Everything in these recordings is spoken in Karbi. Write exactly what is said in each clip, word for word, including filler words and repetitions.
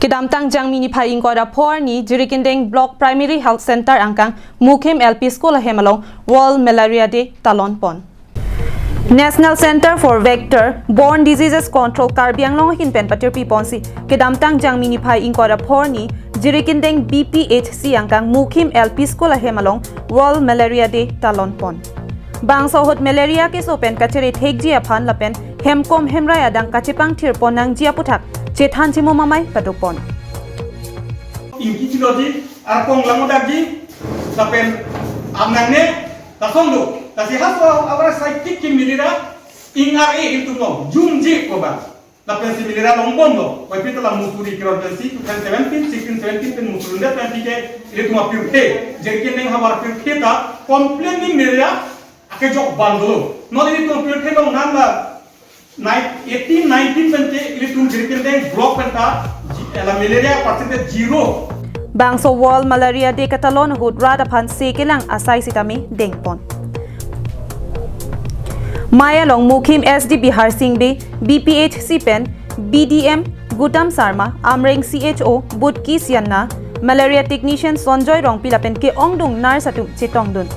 Kedamtang Jangmi niphai ingkoi ra pho arni Jirikindeng Block Primary Health Center angkang Mukhim L P School ahem along World Malaria Day talon pon. National Center for Vector Borne Diseases Control Karbi Anglong ahin pen patirpi ponsi kedamtang Jangmi niphai ingkoi ra pho arni Jirikindeng B P H C angkang Mukhim L P School ahem along World Malaria Day talon pon. Bangso ahut malaria keso pen kachere thekji aphan lapen hemkom hemrai adang kachepangthir pon nangji aputhak chethan chimum amei padopon. Ingki chiloji, arkong langdakji, lapen amnang ne, tasong do, tasi haso awar sai tik kim milira, ing ar e ilitum long, jumji ko ba. Lapen si milira longbom lo, wai pita la musuri kiron pensi, two thousand seventeen, sixteen, seventeen pen musuri nda twenty ke, ilitum apirthe, Jirikindeng havar pirthe ta, completely milira, akejok bando. Non ilitum apirthe long nan la, nine, eighteen, nineteen pen ke, ilitum Jirikindeng block pen ta, ji-, la malaria percentage zero. Bangso World Malaria Day katalon ahut rat aphan se kelang asai sitame dengpon. Maya along Mukhim S D Bihar Singh Bey, B P H C pen B D M Gutam Sarma, Amreng C H O Butki Sianna, malaria technician Sonjoy Rongpi lapen ke-ongdung nurse atum chetongdun.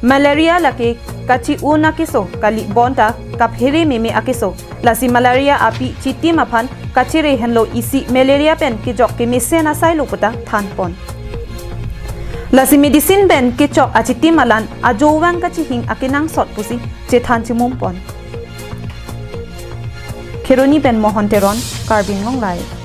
Malaria lake kachi-un akeso kali bonta kaphere meme akeso. Lasi malaria api chitim aphan kachere henlo isi malaria pen kejok kemesen asai lo puta thanpon. Lasi medicine pen kechok achitim alan ajovang kachihing akenangsot pusi chethan chimum pon. Kheroni pen Mohon Teron, Karbi Anglong Live.